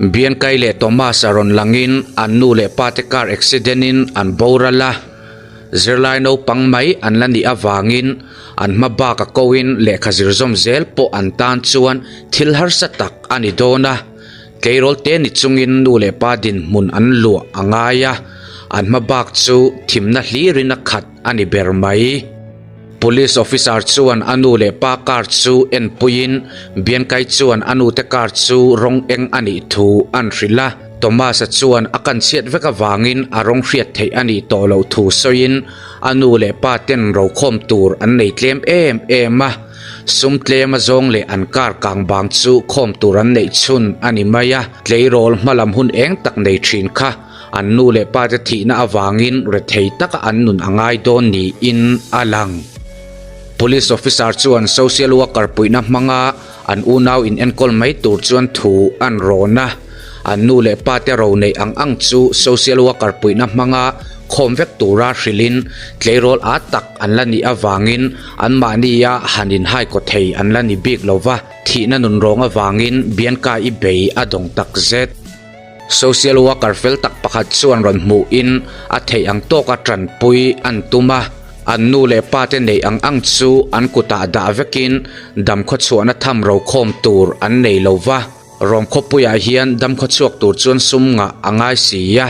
Biankai leh Thomas a rawn langin an nu leh pa te car accident in an boral a, zirlai naupang mai an la nih avangin an hma bak a ko in lehkha zir zawm zel pawh an tan chuan thil harsa tak a ni dawn a, tleirawl te ni chungin nu leh pa dinhmun an luah a ngai a, an hma bak chu thimna hlirin a khat a ni ber mai. Police officer chuan a nu leh pa car chu enpuiin Biankai chuan a nute car chu rawng eng a nih thu an hrilh a. Thomas-a chuan a kan chhiat vek avangin a rawng hriat theih a nih tawh loh thu sawiin a nu leh pa ten rokhawm tur an nei tlem em em a. Sum tlem a zawng leh an car kang bang chu khawm tur an neih chhun a ni mai a. Tleirawl hmalam hun eng tak nei thin kha. An nu leh pa te thihna avangin rethei taka an nun a ngai dawn niin a lang. Police officer chuan social worker puihna hmanga an unau in enkawl mai tur chuan thu an rawn a. An nu leh pa te ro neih ang ang chu social worker puihna hmanga khawm vek tura hrilhin tleirawl at tak an la nih avangin anmahnia han inhai kaw thei an la ni bik lova, thihna nunrawng avangin Bianca i bei a dawng takzet. Social worker fel tak pakhat chuan rawn hmuhin a theih ang tawka tanpui an tum a, an nu leh pa te neih ang ang chu an kutah dah vekin damkhawchhuahna tham rokhawm tur an nei lo va, Rom khawpuiah hian damkhawchhuak tur chuan sum ngah a ngai si a,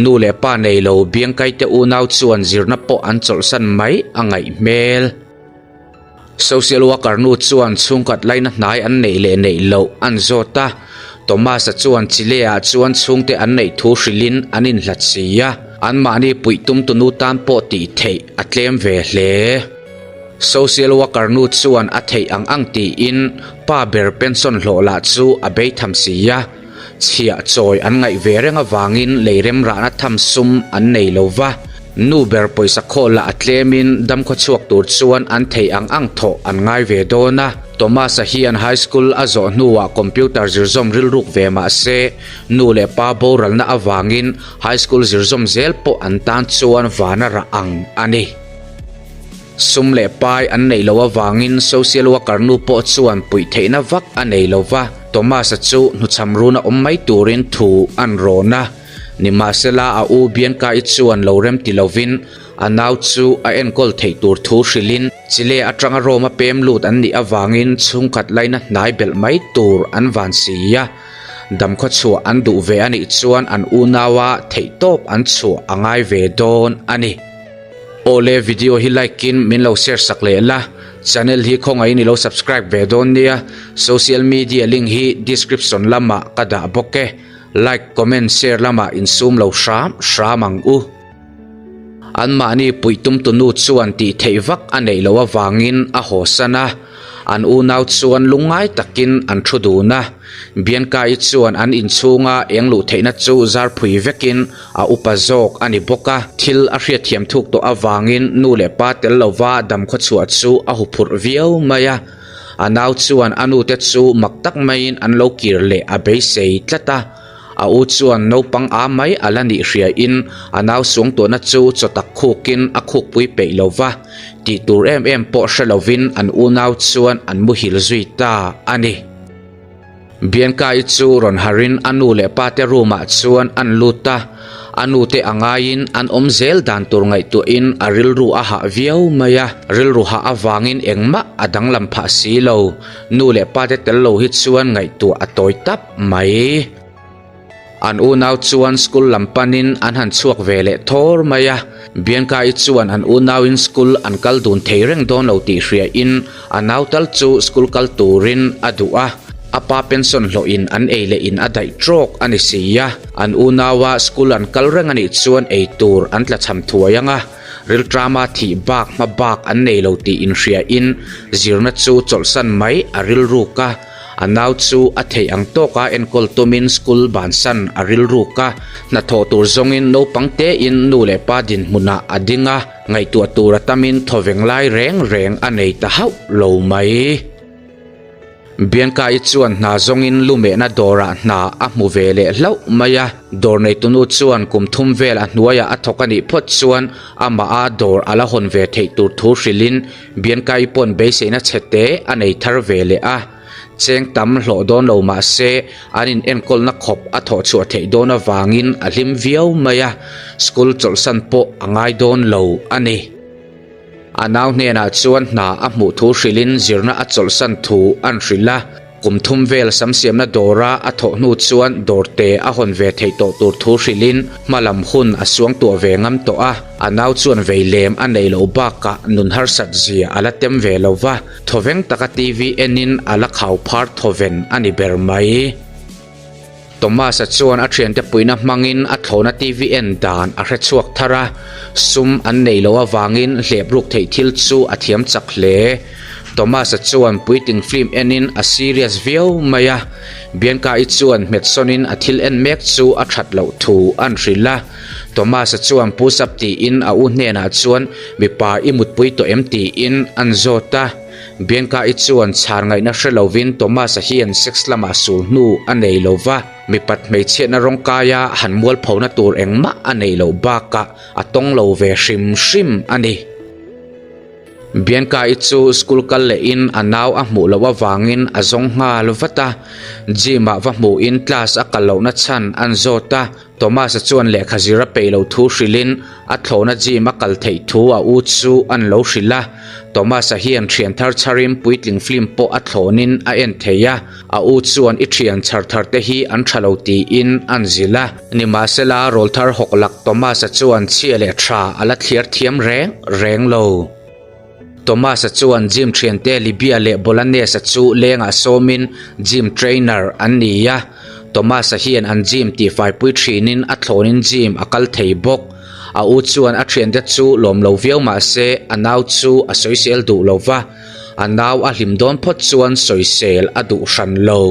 nu leh pa nei lo biangkaite unau chuan zirna pawh an chawlhsan mai a ngaih hmel. Social worker nu chuan chhungkhat laina hnai an neih leh neih loh an zawt a, Thomas-a chuan Chile-ah chuan chhungte an neih thu hrilhin an inhlat si a, anmahni puih tum tunu tan pawh tih theih a tlem ve hle. Social worker nu chuan a theih ang ang tiin pa ber pension hlawh lah chu a bei tham si a, chhiah chawi an ngaih ve reng avangin lei remrahna tham sum an nei lo va, nu ber pawisa khawl lah a tlemin damkhaw chhuak tur chuan an theih ang ang thawh an ngai ve dawn a. Thomas-a hian high school a zawh hnuah computer zirzawm rilruk ve mah se, nu leh pa boralna avangin high school zirzawm zel pawh an tan chuan vana rah ang a ni. Sum leh pai an neih loh avangin social worker nu pawh chuan puih theihna vak a nei lo va, Thomas-a chu hnuchham runa awm mai turin thu an rawn a. Nimahsela a u Bianca-i chuan lo rem ti lovin a nau chu a enkawl theih tur thu hrilhin Chile atanga Rome-a pem lut an nih avangin chhungkhat laina hnai belh mai tur an van si a. Damkhaw chhuah an duh ve a nih chuan an unaua theihtawp an chhuah a ngai ve dawn a ni. Awle video hi like in min lo share sak leh la, channel hi khawngaih in i lo subscribe ve dawn nia, social media link hi description lamah ka dah bawk e, like comment share lamah insum lo hram hram ang u. An mahni puih tum tunu chuan tih theih vak a neih loh avangin a haw san a. An unau chuan lungngai takin an thu dun a, Bianca-i chuan an inchhunga eng luh theihna chu zar phui vekin a upa zawk a ni bawk a. Thil a hriatthiam thuk tawh avangin nu leh pa tel lova damkhaw chhuah chu a huphurh viau mai a. A nau chuan a nute chu mak tak maiin an lo kir leh a beisei tlat a. A u chuan naupang a mai a la nih hriain a nau suangtuahna chu chaw tak khukin a khukpui peih lo va, tih tur em em pawh hre lovin an unau chuan an muhil zui ta a ni. Bianca-i chu rawn harin a nu leh pa te room ah chuan an lut a, a nu te a ngaiin an awm zel dan tur ngaihtuahin a rilru a hah viau mai a, rilru hah avangin engmah a danglam phah si lo, nu leh pa te tel lo hi chuan ngaihtuah a tawi tap. mai. An unau chuan school lam panin an han chhuak ve leh thawr mai a, Bianca-i chuan an unauin school an kal dun thei reng dawn lo tih hriain a nau tal chu school kal turin a duh a, a pa pension hlawhin an ei leh in a daih trawk a ni si a, an unaua school an kal reng a nih chuan ei tur an tlachham thuai ang a, rilṭama thih bak hma bak an nei lo tih inhriain zirna chu chawlhsan mai a rilruk a. A nau chu a theih ang tawka enkawl tumin school bansan a rilruk a, hnathawh tur zawngin naupang tein nu leh pa dinhmunah a ding a, ngaihtuah tur a tamin thawveng lai reng reng a nei ta hauh lo mai. Bianca-i chuan hna zawngin lumehna dawrah hna a hmu ve leh hlauh mai a, dawr neitunu chuan kum thum vel a hnuaiah a thawk a nih phawt chuan amaha dawr a la hawn ve theih tur thu hrilhin Bianca-i pawn beiseina chhe te a nei thar ve leh a. Cheng tam hlawh dawn lo mah se an in enkawlna khawp a thawh chhuah theih dawn avangin a hlim viau mai a, school chawlhsan pawh a ngai dawn lo a ni. A nau hnenah chuan hna a hmuh thu hrilhin zirna a chawlhsan thu an hrilh a. Kum thum vel samsiamna dawra a thawh hnu chuan dawrte a hawn ve theih tawh tur thu hrilhin hma lam hun a suang tuah ve ngam tawh a. A nau chuan vei lem a neih loh bakah nun harsat zia a la tem ve lo va, thawveng taka TV enin a la khau phar thawven a ni ber mai. Thomas-a chuan a thiante puihna hmangin a thlawhna TV en dan a hre chhuak thar a, sum an neih loh avangin hlep ruk theih thil chu a thiam chak hle. Thomas-a chuan puitling film enin a serious viau mai a, Bianca-i chuan hmet sawnin a thil en mek chu a that loh thu an hrilh a. Thomas-a chuan push up tiin a u hnenah chuan mipa i mutpui tawh em tiin an zawt a. Bianca-i chuan chhar ngaihna hre lovin Thomas-a hian sex lamah sul hnu a nei lo va, mipat hmeichhiatna rawngkaia han mualphona tur engmah a neih loh bakah a tawng lo ve hrim hrim a ni. Bianca-i chu school kal lehin a nau a hmuh loh avangin a zawng nghal vat a, gym-ah va hmuhin class a kal lohna chhan an zawt a, Thomas-a chuan lehkha zir a peih loh thu hrilhin a thlawhna gym a kal theih thu a u chu an lo hrilh a. Thomas-a hian thian thar chharin puitling film pawh a thlawnin a en thei a, a u chuan i thian chhar thar te hi an tha lo tiin an zilh a. Nimahsela rawlthar hawklak Thomas-a chuan chhia leh tha a la thliar thiam reng reng lo. Thomas-a chuan gym thiante Libya leh Bolanes-a chu lengah sawmin gym trainer an ni a. Thomas-a hian an gym tihfaipui thinin a thlawnin gym a kal thei bawk. A u chuan a thiante chu lawm lo viau mah se a nau chu a sawisel duh lo va, a nau a hlim dawn phawt chuan sawisel a duh hran lo.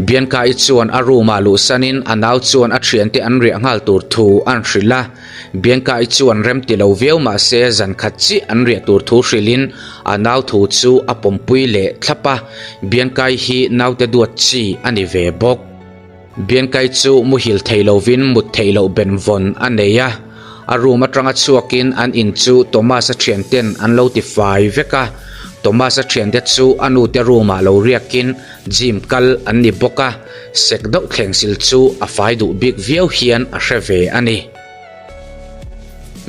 Bianca-i chuan a room-ah luhsanin a nau chuan a thiante an riah nghal tur thu an hrilh a. Bianca-i chuan rem ti lo viau mah se zan khat chiah an riah tur thu hrilhin a nau thu chu a pawmpui leh thlap a. Bianca-i hi naute duat chi a ni ve bawk. Bianca-i chu muhil thei lovin mut theih loh benvawn a nei a. A room atanga chhuakin an in chu Thomas-a thianten an lo ti fai vek a. Thomas-a thiante chu a nute room-ah lo riakin Gym kal an ni bawk a, sek deuh thleng sil chu a fai duh bik viau hian a hre ve a ni.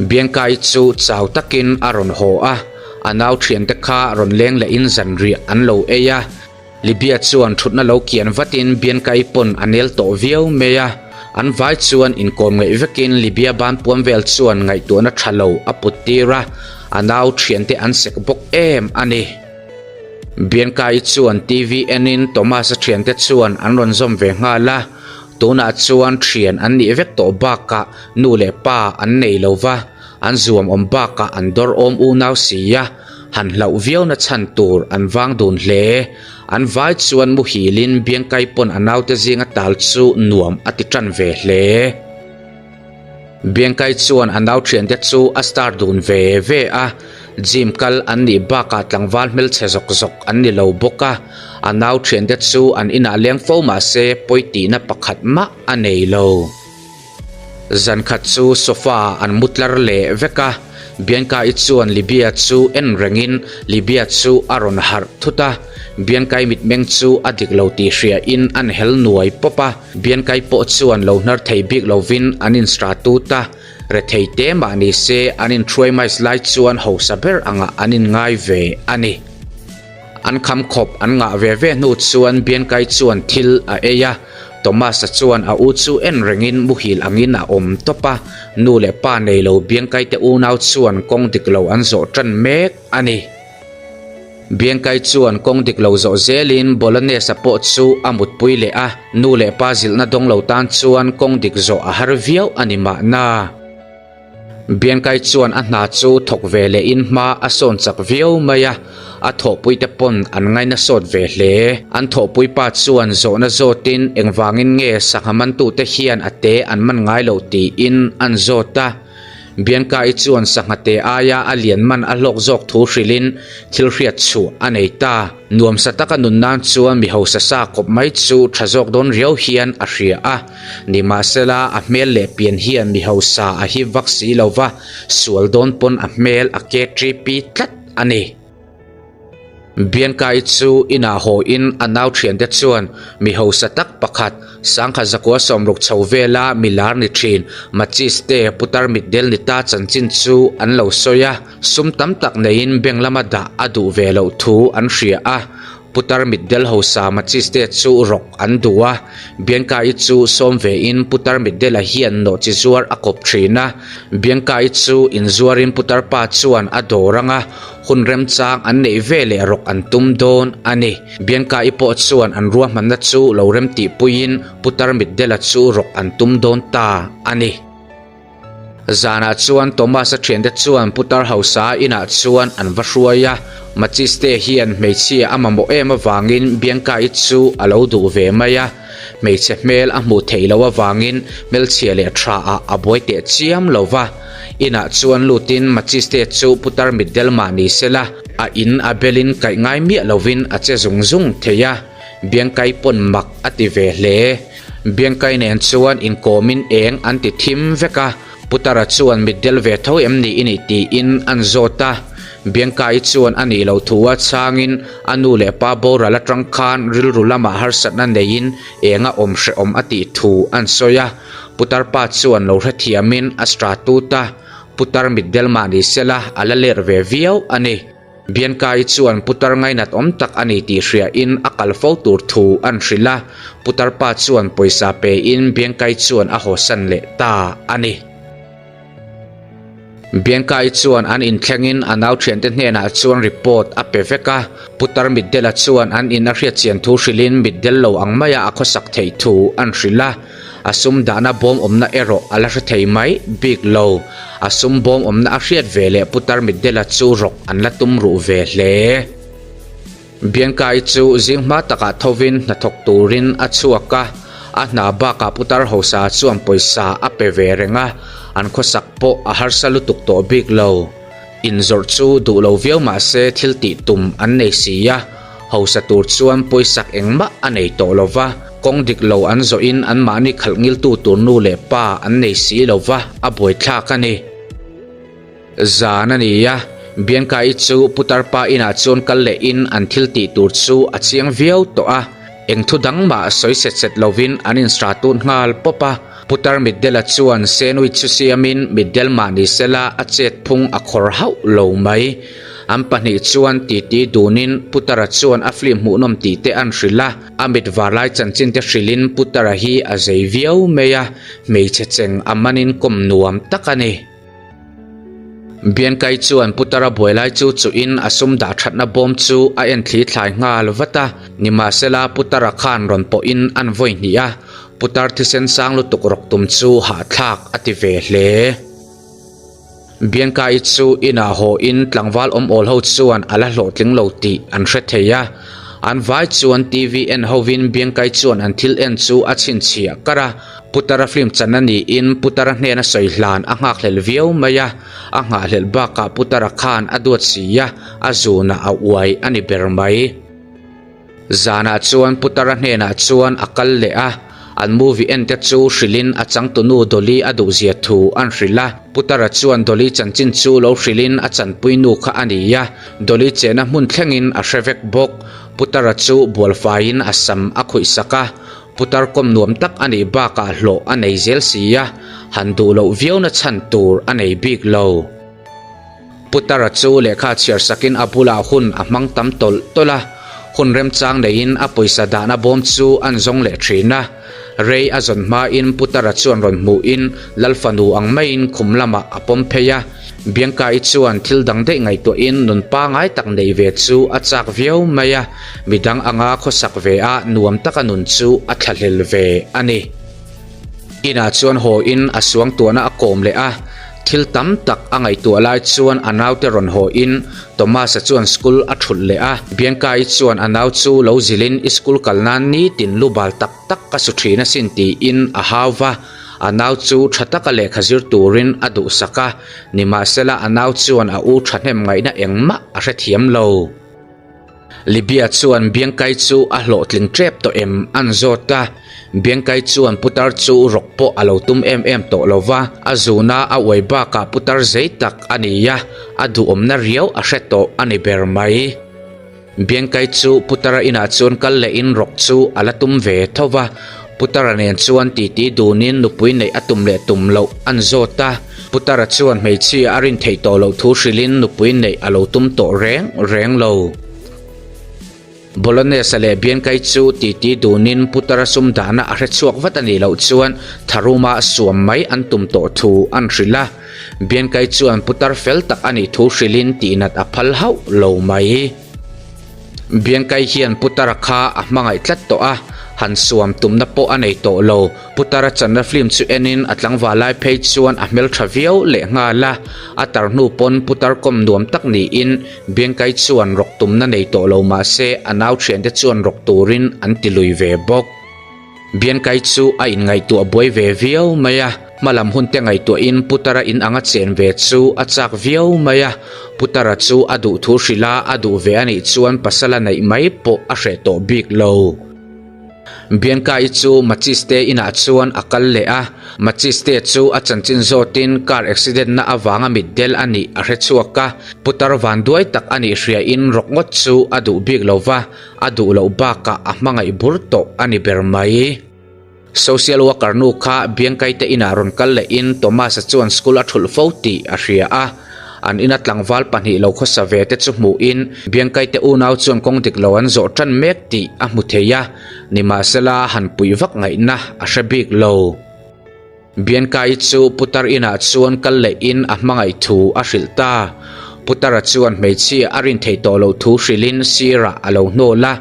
Bianca-i chu chau takin a rawn haw a, a nau thiante kha rawn leng lehin zanriah an lo ei a. Libya chuan thutna lo kian vatin Bianca-i pawn a nel tawh viau mai a, an vai chuan inkawm ngaih vekin Libya ban puam vel chuan ngaihtuahna tha lo a put tir a, a nau thiante an sek bawk em a ni. Bianca-i chuan TV enin Thomas-a thiante chuan an rawn zawm ve nghal a, tunah chuan thian an nih vek tawh bakah nu leh pa an nei lo va, an zuam awm bakah an dawr awm unau si a, han hlauh viauna chhan tur an vang dun hle. An vai chuan muhilin Bianca-i pawn a naute zinga tal chu nuam a ti tan ve hle. Bianca-i chuan a nau thiante chu a star dun ve ve a, gym kal an nih bakah tlangval hmelchhe zawk zawk an ni lo bawk a, a nau thiante chu an inah leng fo mah se pawi tihna pakhat mah a nei lo. Zankhat chu sofa ah an mu tlar leh vek a, Bianca-i chuan Libya chu en rengin Libya chu a rawn harh thut a, Bianca-i mitmeng chu a dik lo tih hriain an hel nuai pawp a. Biankai pawh chuan lo hnar thei bik lovin an insra tut a, rethei te mah ni se an inhruai mais lai chuan hausa ber angah an inngai ve a ni. An kham khawp an ngah ve ve hnu chuan Biankai chuan thil a ei a, Thomas-a chuan a u chu en rengin muhil angin a awm tawp a, nu leh pa nei lo Biankai te unau chuan kawng dik lo an zawh tan mek a ni. Biankai chuan kawng dik lo zawh zelin Bolognese-a pawh chu a mutpui leh a, nu leh pa zilhna dawng lo tan chuan kawng dik zawh a har viau a ni mahna. Biankai chuan a hna chu thawk ve lehin hma a sawn chak viau mai a, a thawhpuite pawn an ngaina sawt ve hle. An thawhpui pa chuan zawhna zawtin engvangin nge sangha mantute hian a te an man ngai loh tiin an zawt a. Bianca-i chuan sangha te aia a lian man a hlawk zawk thu hrilhin thil hriat chhuah a nei ta. Nuamsa taka nun nan chuan mi hausa sa kawp mai chu tha zawk dawn riau hian a hria a. Nimahsela, a hmel leh pian hian mi hausa a hip vak si lo va, sual dawn pawn a hmel a KTP tlat a ni. Bianca-i chu inah haw in a nau thiante chuan mi hausa tak pakhat Sangha zakua sawmruk chho vela mi lar ni thin Machis te putar mitdel ni ta chanchin chu an lo sawi a, sum tam tak neiin bank lama dah a duh ve loh thu an hria a. Putar mitdel hausa Machiste chu rawk an duh a, Bianca-i chu sawm vein Putar mitdela hian nawhchi zuar a kawp thin a. Bianca-i chu inzuarin Putar pa chuan a dawr ang a, hun remchang an neih ve leh rawk an tum dawn a ni. Bianca-i pawh chuan an ruahmanna chu lo remtihpuiin Putar mitdela chu rawk an tum dawn ta a ni. Zanah chuan Thomas-a thiante chuan putar hausa inah chuan an va hruai a, Maciste hian hmeichhia a mamawh em avangin Bianca-i chu a lo duh ve mai a, hmeichhe hmel a hmuh theih loh avangin hmelchhia leh tha ah a buai teh chiam lo va. Inah chuan lutin Maciste chu putar mitdel mah ni sela, a in a belin kaih ngai miah lovin a che zung zung thei a, Bianca-i pawn mak a ti ve hle. Biangkai nen chuan inkawmin eng an ti thim vek a, Putara chuan mitdel ve tho em ni i nih tiin an zawt a. Biangkai chuan a nih loh thu a chhangin a nu leh pa boral atang khan rilru lamah harsatna neiin eng a awm hrehawm a tih thu an sawi a. Putar pa chuan lo hrethiamin a stra tut a, Putar mitdel mah ni sela a la ler ve viau a ni. Bianca-i chuan putar ngainat awm tak a ni tih hriain a kal fo tur thu an hrilh a, putar pa chuan pawisa pein Bianca-i chuan a hawsan leh ta a ni. Bianca-i chuan an inthlengin a nau thiante hnenah chuan report a pe vek a, putar mitdela chuan an in a hriatchian thu hrilhin mitdel lo ang maia a khawsak theih thu an hrilh a. A sum dahna bawm awmna erawh a la hre thei mai bik lo. A sum bawm awmna a hriat ve leh Putar Mitdela chu rawk an la tum ruh ve hle. Bianca-i chu zing hma takah thovin hnathawk turin a chhuak a, a hna bakah Putar hausa chuan pawisa a pe ve reng a, an khawsak pawh a harsa lutuk tawh bik lo. Inzawrh chu duh lo viau mah se thil tih tum an nei si a, Hausa tur chuan pawisak engmah a nei tawh lo va, kawng dik lo an zawhin anmahni khalh ngiltu tur nu leh pa an nei si lo va, a buaithlak a ni. Zan a ni a, Bianca-i chu putar pa inah chuan kal lehin an thil tih tur chu a chiang viau tawh a, eng thu dang mah sawi set set lovin an insra tut nghal pawp a. Putar Mitdela chuan sandwich chu siamin Mitdel mah ni sela a chet phung a khawr hauh lo mai. An pahnih chuan titi dunin Putara chuan a film hmuhnawm tih te an hrilh a, a mit var lai chanchin te hrilhin Putara hi a zei viau mai a, hmeichhe cheng a manin kawm nuam tak a ni. Biankai chuan Putara buai lai chu chuhin a sum dah thatna bawm chu a en thli thlai nghal vat a, nimahsela Putara khan rawn pawhin an vawi hnih a, Putar thisen sang lutuk rawk tum chu hahthlak a ti ve hle. Bianca-i chu inah haw in tlangval awm awl ho chuan a la hlawhtling lo tih an hre thei a. An vai chuan TV en hovin Bianca-i chuan an thil en chu a chhinchhiah kar a. Putara film chan a niin Putara hnena sawi hlan a nghakhlel viau mai a. A nghahhlelh bakah Putara khan a duat si a, a zunah a uai a ni ber mai. Zanah chuan Putara hnenah chuan a kal leh a, an movie en te chu hrilhin a changtunu Dolly a duhzia thu an hrilh a. Putara chuan Dolly chanchin chu lo hrilhin a chanpui nu kha a ni a, Dolly chehna hmun thlengin a hre vek bawk. Putara chu bualfaiin a sam a khuih sak a, Putar kawm nuam tak a nih bakah hlawh a nei zel si a, han duh loh viauna chhan tur a nei bik lo. Putara chu lehkha chhiar sakin a bulah hun a hmang tam tawlh tawlh a, hun remchang neiin a pawisa dahna bawm chu an zawng leh thin a. Rei a zawn hmain Putara chuan rawn hmuhin Lal fanu ang maiin khum lamah a pawm phei a. Bianca-i chuan thil dang daih ngaihtuahin nun pangai tak neih ve chu a chak viau mai a, midang anga khawsak ve a nuam taka nun chu a thlahlel ve a ni. Inah chuan haw in a suangtuahna a kawm leh a, thil tam tak a ngaihtuah lai chuan a naute rawn haw in Thomas-a chuan school a thulh leh a, Bianca-i chuan a nau chu lo zilhin i school kal nan nitin lu bal tak tak ka su thin asin tiin a hau va, a nau chu tha taka lehkha zir turin a duhsak a, nimahsela a nau chuan a u thahnem ngaihna engmah a hrethiam lo. Libya chuan Biangkai chu a hlawhtling tep tawh em an zawt a, Biangkai chuan putar chu rawk pawh a lo tum em em tawh lo va, a zuna a uai bakah putar zei tak a ni a, a duhawmna riau a hre tawh a ni ber mai. Biangkai chu Putara inah chuan kal lehin rawk chu a la tum ve tho va. Putara nen chuan titi dunin nupui neih a tum leh tum loh an zawt a. Putara chuan hmeichhia a rin theih tawh loh thu hrilhin nupui neih a lo tum tawh reng reng lo. Bolognese leh Biankai chu titi dunin Putara sum dahna a hre chhuak vat a nih loh chuan tharuma suam mai an tum tawh thu an hrilh a. Biankai chuan Putar fel tak a nih thu hrilhin tihnat a phal hauh lo mai. Biankai hian Putara kha a hmangaih tlat tawh a, han suam tumna pawh a nei tawh lo. Putara channa film chu enin a tlangval lai phei chuan a hmeltha viau lehnghal a, a tar hnu pawn Putar kawm nuam tak niin Biangkai chuan rawk tumna nei tawh lo mah se a nau thiante chuan rawk turin an ti lui ve bawk. Biangkai chu a inngaihtuah buai ve viau mai a, hmalam hunte ngaihtuahin Putara in anga chen ve chu a chak viau mai a, Putara chu a duh thu hrilh a, a duh ve a nih chuan pasala neih mai pawh a hreh tawh bik lo. Bianca-i chu Machiste inah chuan a kal leh a, Machiste chu a chanchin zawtin car accident na avanga mitdel a nih a hre chhuak a, putar vanduai tak a nih hriain rawk ngawt chu a duh bik lo va, a duh loh bakah a hmangaih bur tawh a ni ber mai. Social worker nu kha Bianca-i te inah rawn kal lehin Thomas-a chuan school a thulh fo tih a hria a. An ina tlangval pahnih lo khawsa ve te chu hmuhin Biangkai te unau chuan kawng dik lo an zawh tan mek tih a hmu thei a, nimahsela han puih vak ngaihna a hre bik lo. Biangkai chu putar inah chuan kal lehin a hmangaih thu a hrilh ta. Putara chuan hmeichhia a rin theih tawh loh thu hrilhin sirah a lo hnawl a,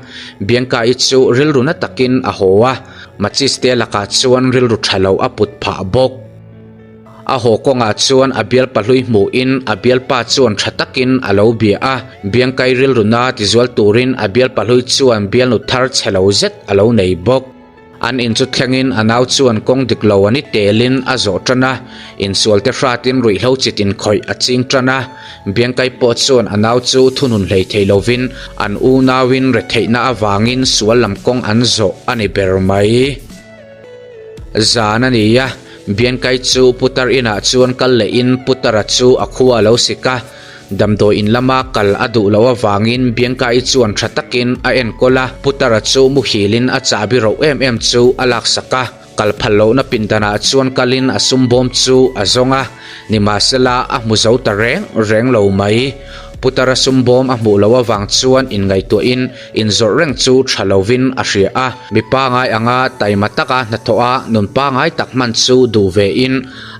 Biangkai chu rilru na takin a haw a, Machiste lakah chuan rilru tha lo a put phah bawk. A haw kawngah chuan a bialpa hlui hmuhin a bialpa chuan tha takin a lo bia a, Biangkai rilruna tizual turin a bialpa hlui chuan bialnu thar chhe lo zet a lo nei bawk. An in chu thlengin a nau chuan kawng dik lo a ni telin a zawh tan a, insualte hratin ruihhlo chit inkhawih a ching tan a, Biangkai pawh chuan a nau chu thunun hlei thei lovin an unauin retheihna avangin sual lam kawng an zawh a ni ber mai. Zan a ni a, Biankai chu putar inah chuan kal lehin putara chu a khua a lo sik a, damdawi in lama kal a duh loh avangin Biankai chuan tha takin a enkawl a, putara chu muhilin a chahbi roh em em chu a laksak a, kal phal lohna pindanah chuan kalin a sum bawm chu a zawng a, nimahsela a hmu zo ta reng reng lo mai. Putara sum bawm a hmuh loh avang chuan inngaihtuahin Inzawrh reng chu tha lovin a hria a, mi pangai anga taima taka hnathawh a nun pangai tak hman chu duh vein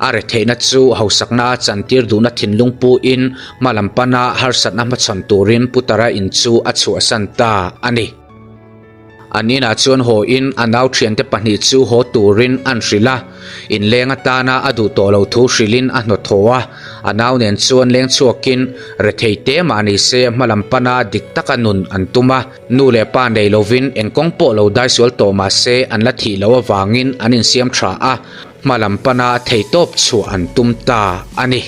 a retheihna chu hausakna a chantir duhna thinlung puin hma lam pana harsatna hmachhawn turin Putara in chu a chhuahsan ta a ni. An inah chuan haw-in a nau thiante pahnih chu haw turin an hrilh a, inleng atana a duh tawh loh thu hrilhin a hnawt haw a. A nau nen chuan leng chhuakin rethei te mah ni se hma lam pana dik taka nun an tum a, nu leh pa nei lovin eng kawng pawh lo dai sual tawh mah se an la thih loh avangin an insiam tha a, hma lam pana thei tawp chhuah an tum ta a ni.